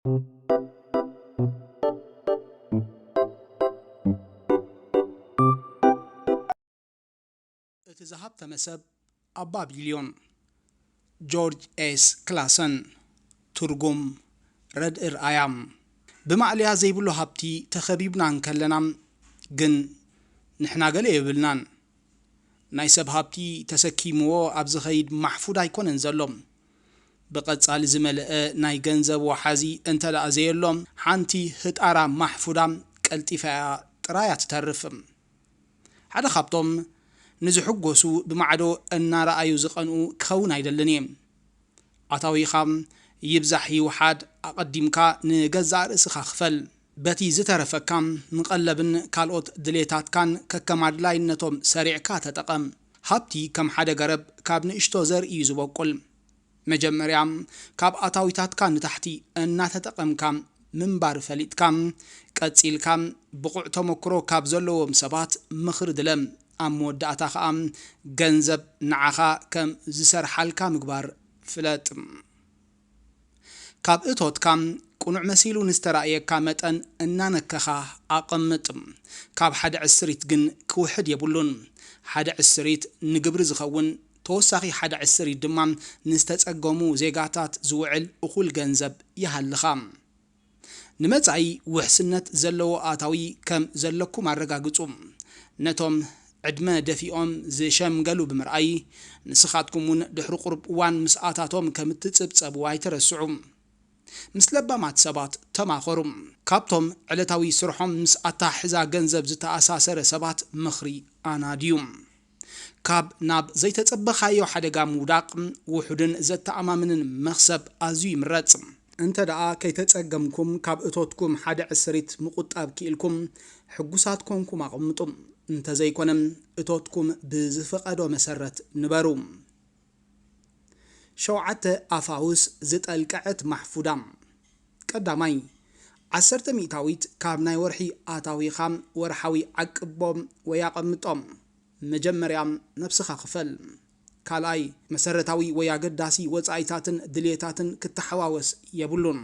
እቲ ዝሃብተመ ሰብ ኣብ ባቢልዮን። ጆርጅ ኤስ ክላሰን። ትርጉም፣ ረድእ ርኣያ። ብማእለያ ዘይብሉ ሃብቲ ተኸቢብና እንከለና ግን ንሕና ገለ የብልናን። ናይ ሰብ ሃብቲ ተሰኪምዎ ኣብ ዝኸይድ ማሕፉድ ኣይኮነን ዘሎ። ብቐጻሊ ዝመልአ ናይ ገንዘብ ወሓዚ እንተ ደኣ ዘየሎ፣ ሓንቲ ህጣራ ማሕፉዳ ቀልጢፋ እያ ጥራያ ትተርፍ። ሓደ ካብቶም ንዝሕጎሱ ብማዕዶ እናረኣዩ ዝቐንኡ ክኸውን ኣይደልን እየ። ኣታዊኻ ይብዛሕ ይውሓድ ኣቐዲምካ ንገዛእ ርእስኻ ክፈል። በቲ ዝተረፈካ ንቐለብን ካልኦት ድሌታትካን ከከም ኣድላይነቶም ሰሪዕካ ተጠቐም። ሃብቲ ከም ሓደ ገረብ ካብ ንእሽቶ ዘርኢ እዩ ዝበቁል። መጀመርያ ካብ ኣታዊታትካ ንታሕቲ እናተጠቐምካ ምንባር ፈሊጥካ፣ ቀጺልካ ብቑዕ ተመክሮ ካብ ዘለዎም ሰባት ምኽሪ ድለ። ኣብ መወዳእታ ኸኣ ገንዘብ ንዓኻ ከም ዝሰርሓልካ ምግባር ፍለጥ። ካብ እቶትካ ቅኑዕ መሲሉ ንዝተራእየካ መጠን እናነከኻ ኣቐምጥ። ካብ ሓደ ዕስሪት ግን ክውሕድ የብሉን። ሓደ ዕስሪት ንግብሪ ዝኸውን፣ ተወሳኺ ሓደ ዕስሪት ድማ ንዝተጸገሙ ዜጋታት ዝውዕል እኹል ገንዘብ ይሃልኻ። ንመጻኢ ውሕስነት ዘለዎ ኣታዊ ከም ዘለኩም ኣረጋግጹ። ነቶም ዕድመ ደፊኦም ዝሸምገሉ ብምርኣይ፣ ንስኻትኩም እውን ድሕሪ ቁሩብ እዋን ምስኣታቶም ከም እትጽብጸቡ ኣይትረስዑ። ምስ ለባማት ሰባት ተማኸሩ። ካብቶም ዕለታዊ ስርሖም ምስ ኣተሓሕዛ ገንዘብ ዝተኣሳሰረ ሰባት ምኽሪ ኣናድዩ። ካብ ናብ ዘይተጸበኻዮ ሓደጋ ምውዳቕ፣ ውሑድን ዘተኣማምንን መኽሰብ ኣዝዩ ይምረጽ። እንተ ደኣ ከይተጸገምኩም፣ ካብ እቶትኩም ሓደ ዕስሪት ምቑጣብ ክኢልኩም፣ ሕጉሳት ኮንኩም ኣቐምጡ። እንተ ዘይኮነ፣ እቶትኩም ብዝፍቐዶ መሰረት ንበሩ። ሸውዓተ ኣፋውስ ዝጠልቀዐት ማሕፉዳ። ቀዳማይ፣ ዓሰርተ ሚእታዊት ካብ ናይ ወርሒ ኣታዊኻ ወርሓዊ ዓቅቦ ወይ ኣቐምጦ። መጀመርያ ነብስኻ ክፈል። ካልኣይ፣ መሰረታዊ ወይ ኣገዳሲ ወጻኢታትን ድልየታትን ክተሓዋወስ የብሉን።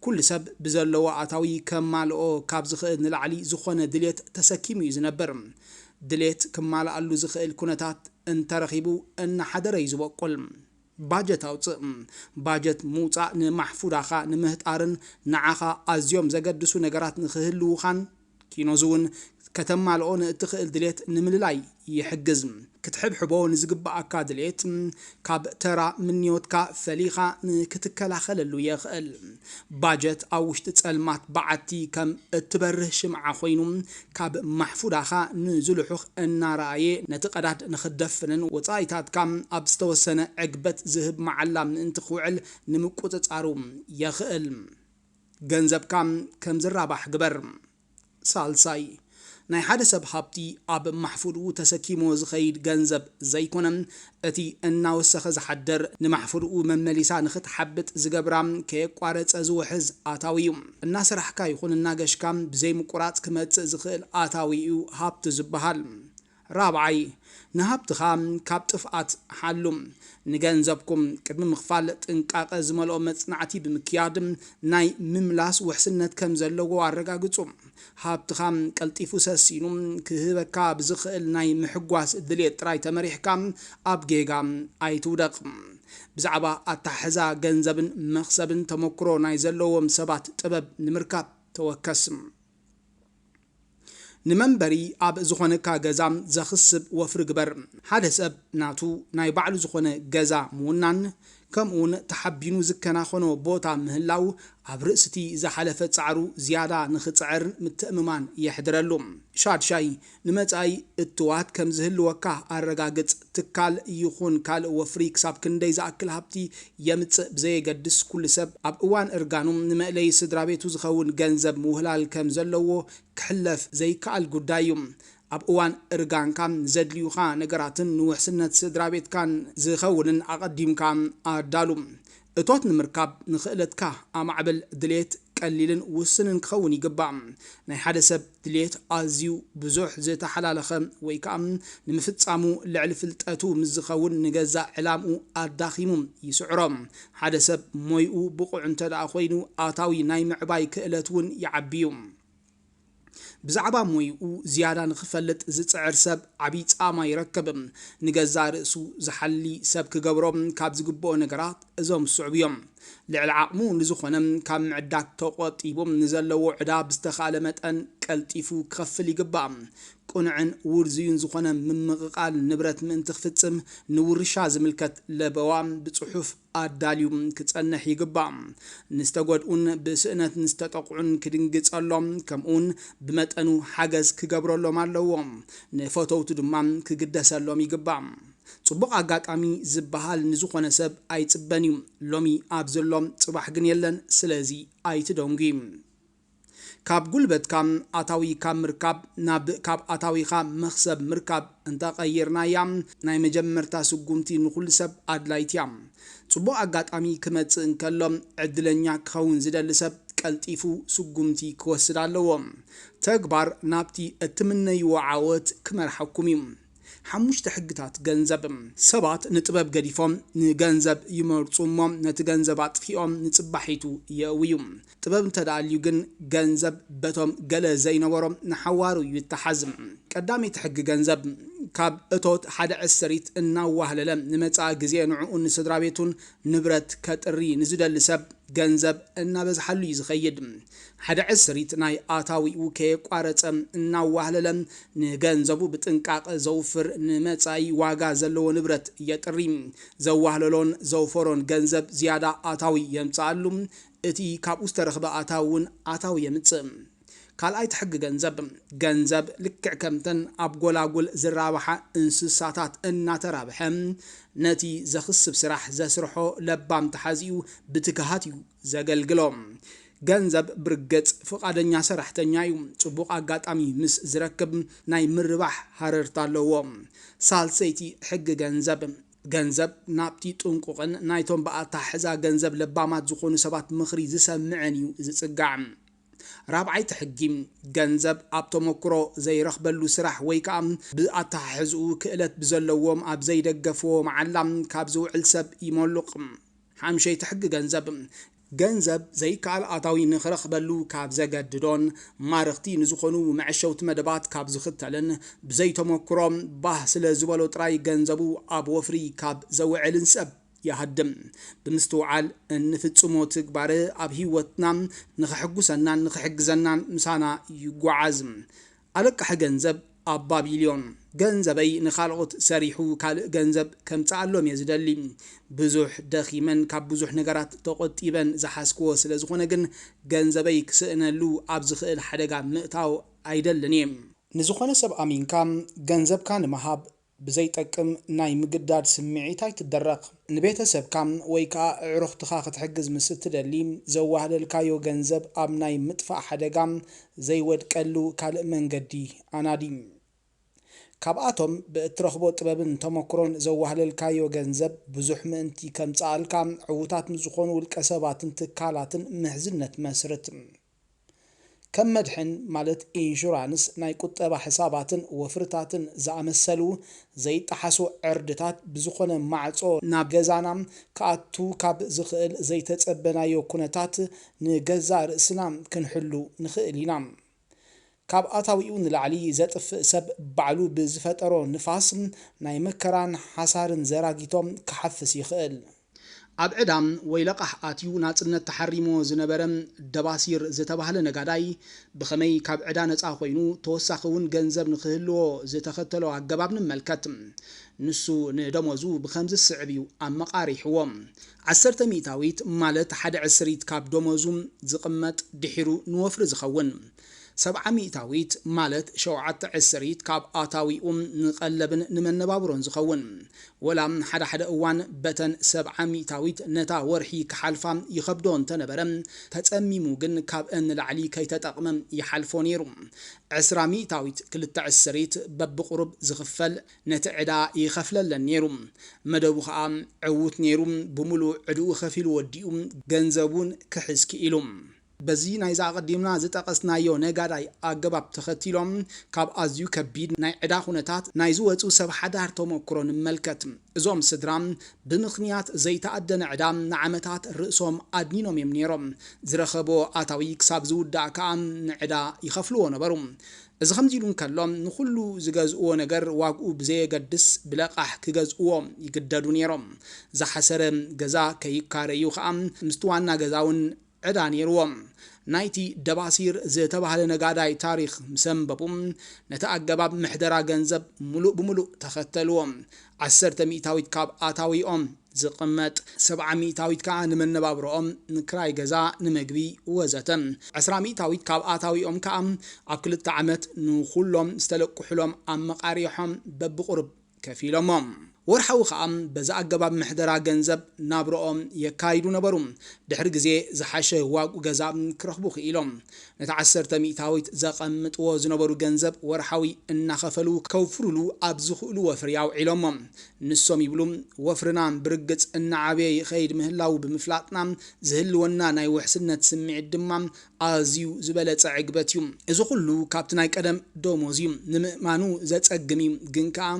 ኩሉ ሰብ ብዘለዎ ኣታዊ ከማልኦ ካብ ዝኽእል ንላዕሊ ዝኾነ ድልየት ተሰኪሙ እዩ ዝነብር። ድልየት ክማልኣሉ ዝኽእል ኩነታት እንተረኺቡ እናሓደረ እዩ ዝበቁል። ባጀት ኣውጽእ። ባጀት ምውጻእ ንማሕፉዳኻ ንምህጣርን ንዓኻ ኣዝዮም ዘገድሱ ነገራት ንኽህልዉኻን ኪኖዚ እውን ከተማልኦ ንእትኽእል ድሌት ንምልላይ ይሕግዝ። ክትሕብሕቦ ንዝግብኣካ ድሌት ካብ ተራ ምንዮትካ ፈሊኻ ንክትከላኸለሉ የኽእል። ባጀት ኣብ ውሽጢ ጸልማት በዓቲ ከም እትበርህ ሽምዓ ኮይኑ፣ ካብ ማሕፉዳኻ ንዝልሑኽ እናረኣየ ነቲ ቀዳድ ንኽትደፍንን ወጻኢታትካ ኣብ ዝተወሰነ ዕግበት ዝህብ መዓላ ምእንቲ ክውዕል ንምቁጽጻሩ የኽእል። ገንዘብካ ከም ዝራባሕ ግበር። ሳልሳይ፣ ናይ ሓደ ሰብ ሃብቲ ኣብ ማሕፉድኡ ተሰኪሞ ዝኸይድ ገንዘብ ዘይኮነ፣ እቲ እናወሰኸ ዝሓድር ንማሕፉድኡ መመሊሳ ንኽትሓብጥ ዝገብራ ከየቋረጸ ዝውሕዝ ኣታዊ እዩ። እናሰራሕካ ይኹን እናገሽካ ብዘይምቁራጽ ክመጽእ ዝኽእል ኣታዊ እዩ ሃብቲ ዝበሃል። ራብዓይ፣ ንሃብትኻ ካብ ጥፍኣት ሓሉ። ንገንዘብኩም ቅድሚ ምኽፋል ጥንቃቐ ዝመልኦ መጽናዕቲ ብምክያድ ናይ ምምላስ ውሕስነት ከም ዘለዎ ኣረጋግጹ። ሃብትኻ ቀልጢፉ ሰሲኑ ክህበካ ብዝኽእል ናይ ምሕጓስ ድሌት ጥራይ ተመሪሕካ ኣብ ጌጋ ኣይትውደቕ። ብዛዕባ ኣተሓሕዛ ገንዘብን መኽሰብን ተመክሮ ናይ ዘለዎም ሰባት ጥበብ ንምርካብ ተወከስ። ንመንበሪ ኣብ ዝኾነካ ገዛ ዘኽስብ ወፍሪ ግበር። ሓደ ሰብ ናቱ ናይ ባዕሉ ዝኾነ ገዛ ምውናን፣ ከምኡውን ተሓቢኑ ዝከናኸኖ ቦታ ምህላው፣ ኣብ ርእስቲ ዝሓለፈ ጻዕሩ ዝያዳ ንኽጽዕር ምትእምማን የሕድረሉ። ሻድሻይ፣ ንመጻኢ እትዋት ከም ዝህልወካ ኣረጋግጽ። ትካል ይኹን ካልእ ወፍሪ ክሳብ ክንደይ ዝኣክል ሃብቲ የምጽእ ብዘየገድስ፣ ኩሉ ሰብ ኣብ እዋን እርጋኑ ንመእለዪ ስድራ ቤቱ ዝኸውን ገንዘብ ምውህላል ከም ዘለዎ ክሕለፍ ዘይከኣል ጉዳይ እዩ። ኣብ እዋን እርጋንካ ንዘድልዩኻ ነገራትን ንውሕስነት ስድራ ቤትካን ዝኸውንን ኣቐዲምካ ኣዳሉ። እቶት ንምርካብ ንኽእለትካ ኣማዕብል። ድሌት ቀሊልን ውስንን ክኸውን ይግባእ። ናይ ሓደ ሰብ ድሌት ኣዝዩ ብዙሕ ዝተሓላለኸ ወይ ከኣ ንምፍጻሙ ልዕሊ ፍልጠቱ ምስ ዝኸውን፣ ንገዛእ ዕላምኡ ኣዳኺሙ ይስዕሮ። ሓደ ሰብ ሞይኡ ብቑዕ እንተ ደኣ ኮይኑ፣ ኣታዊ ናይ ምዕባይ ክእለት እውን ይዓቢ እዩ። ብዛዕባ ሞይኡ ዝያዳ ንኽፈልጥ ዝጽዕር ሰብ ዓቢ ጻማ ይረክብ። ንገዛእ ርእሱ ዝሓሊ ሰብ ክገብሮ ካብ ዝግብኦ ነገራት እዞም ዝስዕቡ እዮም። ልዕሊ ዓቕሙ ንዝኾነ ካብ ምዕዳግ ተቖጢቡ፣ ንዘለዎ ዕዳ ብዝተኻእለ መጠን ቀልጢፉ ክኸፍል ይግባእ። ቅኑዕን ውርዙይን ዝኾነ ምምቕቓል ንብረት ምእንቲ ክፍጽም፣ ንውርሻ ዝምልከት ለበዋ ብጽሑፍ ኣዳልዩ ክጸንሕ ይግባእ። ንዝተጎድኡን ብስእነት ንዝተጠቕዑን ክድንግጸሎም፣ ከምኡውን ብመጠኑ ሓገዝ ክገብረሎም ኣለዎ። ንፈተውቱ ድማ ክግደሰሎም ይግባእ። ጽቡቕ ኣጋጣሚ ዝበሃል ንዝኾነ ሰብ ኣይጽበን እዩ። ሎሚ ኣብ ዘሎ ጽባሕ ግን የለን፣ ስለዚ ኣይትደንጉ። ካብ ጉልበትካ ኣታዊ ካብ ምርካብ ናብ ካብ ኣታዊኻ መኽሰብ ምርካብ እንተቐይርናያ፣ ናይ መጀመርታ ስጉምቲ ንኹሉ ሰብ ኣድላይት እያ። ጽቡቕ ኣጋጣሚ ክመጽእ እንከሎ፣ ዕድለኛ ክኸውን ዝደሊ ሰብ ቀልጢፉ ስጉምቲ ክወስድ ኣለዎ። ተግባር ናብቲ እትምነይዎ ዓወት ክመርሓኩም እዩ። ሓሙሽተ ሕግታት ገንዘብ። ሰባት ንጥበብ ገዲፎም ንገንዘብ ይመርጹ እሞ፣ ነቲ ገንዘብ ኣጥፊኦም ንጽባሒቱ የእውዩ። ጥበብ እንተ ደኣ ኣልዩ ግን፣ ገንዘብ በቶም ገለ ዘይነበሮም ንሓዋሩ ይተሓዝ። ቀዳመይቲ ሕጊ ገንዘብ፣ ካብ እቶት ሓደ ዕስሪት እናዋህለለ ንመጻኢ ግዜ ንዕኡን ንስድራ ቤቱን ንብረት ከጥሪ ንዝደሊ ሰብ፣ ገንዘብ እናበዝሓሉ እዩ ዝኸይድ። ሓደ ዕስሪት ናይ ኣታዊኡ ከየቋረጸ እናዋህለለ ንገንዘቡ ብጥንቃቐ ዘውፍር፣ ንመጻኢ ዋጋ ዘለዎ ንብረት የጥሪ። ዘዋህለሎን ዘውፈሮን ገንዘብ ዝያዳ ኣታዊ የምጽኣሉ፣ እቲ ካብኡ ዝተረኽበ ኣታዊ እውን ኣታዊ የምጽእ። ካልኣይቲ ሕጊ ገንዘብ፣ ገንዘብ ልክዕ ከምተን ኣብ ጎላጉል ዝራብሓ እንስሳታት እናተራብሐ፣ ነቲ ዘኽስብ ስራሕ ዘስርሖ ለባም ተሓዚኡ ብትግሃት እዩ ዘገልግሎ። ገንዘብ ብርግጽ ፍቓደኛ ሰራሕተኛ እዩ። ጽቡቕ ኣጋጣሚ ምስ ዝረክብ፣ ናይ ምርባሕ ሃረርታ ኣለዎ። ሳልሰይቲ ሕጊ ገንዘብ፣ ገንዘብ ናብቲ ጥንቁቕን ናይቶም ብኣተሓሕዛ ገንዘብ ለባማት ዝኾኑ ሰባት ምኽሪ ዝሰምዕን እዩ ዝጽጋዕ። ራብዓይቲ ሕጊ፣ ገንዘብ ኣብ ተመክሮ ዘይረኽበሉ ስራሕ ወይ ከኣ ብኣተሓሕዝኡ ክእለት ብዘለዎም ኣብ ዘይደገፍዎ መዓላ ካብ ዝውዕል ሰብ ይመሉቕ። ሓምሸይቲ ሕጊ ገንዘብ፣ ገንዘብ ዘይከኣል ኣታዊ ንኽረኽበሉ ካብ ዘገድዶን ማረኽቲ ንዝኾኑ መዐሸውቲ መደባት ካብ ዝኽተልን ብዘይተመክሮ ባህ ስለ ዝበሎ ጥራይ ገንዘቡ ኣብ ወፍሪ ካብ ዘውዕልን ሰብ ይሃድም። ብምስትውዓል እንፍጽሞ ትግባር ኣብ ህይወትና ንኸሐጉሰናን ንኽሕግዘናን ምሳና ይጓዓዝ። ኣለቃሒ ገንዘብ ኣብ ባቢሎን፣ ገንዘበይ ንኻልኦት ሰሪሑ ካልእ ገንዘብ ከምጽኣሎም እየ ዝደሊ። ብዙሕ ደኺመን ካብ ብዙሕ ነገራት ተቖጢበን ዝሓዝክዎ ስለ ዝኾነ ግን፣ ገንዘበይ ክስእነሉ ኣብ ዝኽእል ሓደጋ ምእታው ኣይደልን እየ። ንዝኾነ ሰብ ኣሚንካ ገንዘብካ ንምሃብ ብዘይጠቅም ናይ ምግዳድ ስምዒት ኣይትደረኽ። ንቤተሰብካ ወይ ከኣ ኣዕሩኽትኻ ክትሕግዝ ምስ እትደሊ፣ ዘዋህለልካዮ ገንዘብ ኣብ ናይ ምጥፋእ ሓደጋ ዘይወድቀሉ ካልእ መንገዲ ኣናዲ። ካብኣቶም ብእትረኽቦ ጥበብን ተመክሮን ዘዋህለልካዮ ገንዘብ ብዙሕ ምእንቲ ከምጽኣልካ፣ ዕዉታት ንዝኾኑ ውልቀ ሰባትን ትካላትን ምሕዝነት መስርት። ከም መድሕን፣ ማለት ኢንሹራንስ፣ ናይ ቁጠባ ሕሳባትን ወፍርታትን ዝኣመሰሉ ዘይጠሓሱ ዕርድታት ብዝኾነ ማዕጾ ናብ ገዛና ክኣቱ ካብ ዝኽእል ዘይተጸበናዮ ኩነታት ንገዛእ ርእስና ክንሕሉ ንኽእል ኢና። ካብ ኣታዊኡ ንላዕሊ ዘጥፍእ ሰብ ባዕሉ ብዝፈጠሮ ንፋስ ናይ መከራን ሓሳርን ዘራጊቶም ክሓፍስ ይኽእል። ኣብ ዕዳ ወይ ለቓሕ ኣትዩ ናጽነት ተሓሪሞ ዝነበረ ደባሲር ዝተባህለ ነጋዳይ ብኸመይ ካብ ዕዳ ነጻ ኮይኑ፣ ተወሳኺ እውን ገንዘብ ንኽህልዎ ዝተኸተሎ ኣገባብ ንመልከት። ንሱ ንደሞዙ ብኸምዚ ዝስዕብ እዩ ኣመቓሪሕዎ። ዓሰርተ ሚእታዊት ማለት ሓደ ዕስሪት ካብ ደሞዙ ዝቕመጥ ድሒሩ ንወፍሪ ዝኸውን። ሰብዓ ሚእታዊት ማለት ሸውዓተ ዕስሪት ካብ ኣታዊኡ ንቐለብን ንመነባብሮን ዝኸውን። ወላ ሓደ ሓደ እዋን በተን ሰብዓ ሚእታዊት ነታ ወርሒ ክሓልፋ ይኸብዶ እንተነበረ፣ ተጸሚሙ ግን ካብአን ንላዕሊ ከይተጠቕመ ይሓልፎ ነይሩ። ዕስራ ሚእታዊት ክልተ ዕስሪት በብቑሩብ ዝኽፈል ነቲ ዕዳ ይኸፍለለን ነይሩ። መደቡ ኸኣ ዕዉት ነይሩ። ብምሉእ ዕድኡ ከፊሉ ወዲኡ፣ ገንዘቡን ክሕዝ ክኢሉ። በዚ ናይዚ ኣቐዲምና ዝጠቐስናዮ ነጋዳይ ኣገባብ ተኸቲሎም፣ ካብ ኣዝዩ ከቢድ ናይ ዕዳ ኩነታት ናይ ዝወጹ ሰብ ሓዳር ተመክሮ ንመልከት። እዞም ስድራ ብምኽንያት ዘይተኣደነ ዕዳ ንዓመታት ርእሶም ኣድኒኖም እዮም ነይሮም። ዝረኸቦ ኣታዊ ክሳብ ዝውዳእ ከኣ ንዕዳ ይኸፍልዎ ነበሩ። እዚ ከምዚ ኢሉ እንከሎ፣ ንኹሉ ዝገዝእዎ ነገር ዋግኡ ብዘየገድስ ብለቓሕ ክገዝእዎ ይግደዱ ነይሮም። ዝሓሰረ ገዛ ከይካረዩ ከኣ ምስቲ ዋና ገዛ እውን ዕዳ ነይርዎም። ናይቲ ደባሲር ዝተባህለ ነጋዳይ ታሪኽ ምስ ኣንበቡ፣ ነቲ ኣገባብ ምሕደራ ገንዘብ ምሉእ ብምሉእ ተኸተልዎ። ዓሰርተ ሚእታዊት ካብ ኣታዊኦም ዝቕመጥ፣ ሰብዓ ሚእታዊት ከኣ ንመነባብሮኦም፣ ንክራይ ገዛ፣ ንምግቢ ወዘተ። ዕስራ ሚእታዊት ካብ ኣታዊኦም ከኣ ኣብ ክልተ ዓመት ንኹሎም ዝተለቅሑሎም ኣመቓሪሖም በብቑርብ ከፊሎሞም። ወርሓዊ ከኣ በዚ ኣገባብ ምሕደራ ገንዘብ ናብርኦም የካይዱ ነበሩ። ድሕሪ ግዜ ዝሓሸ ዋግኡ ገዛ ክረኽቡ ክኢሎም። ነቲ ዓሰርተ ሚእታዊት ዘቐምጥዎ ዝነበሩ ገንዘብ ወርሓዊ እናኸፈሉ ከውፍሩሉ ኣብ ዝኽእሉ ወፍሪ ኣውዒሎሞ። ንሶም ይብሉ፣ "ወፍርና ብርግጽ እናዓበየ ይኸይድ ምህላዉ ብምፍላጥና ዝህልወና ናይ ውሕስነት ስምዒት ድማ ኣዝዩ ዝበለጸ ዕግበት እዩ። እዚ ኩሉ ካብቲ ናይ ቀደም ደሞዝ እዩ። ንምእማኑ ዘጸግም እዩ፣ ግን ከኣ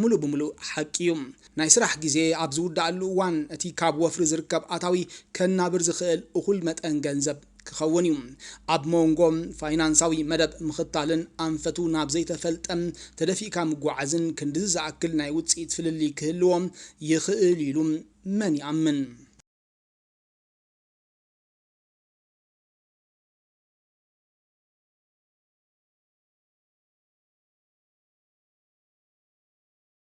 ምሉእ ብምሉእ ሓቂ እዩ። ናይ ስራሕ ግዜ ኣብ ዝውዳኣሉ እዋን፣ እቲ ካብ ወፍሪ ዝርከብ ኣታዊ ከናብር ዝኽእል እኹል መጠን ገንዘብ ክኸውን እዩ። ኣብ መንጎ ፋይናንሳዊ መደብ ምኽታልን ኣንፈቱ ናብ ዘይተፈልጠ ተደፊእካ ምጉዓዝን ክንድዚ ዝኣክል ናይ ውጽኢት ፍልልይ ክህልዎ ይኽእል ኢሉ መን ይኣምን?"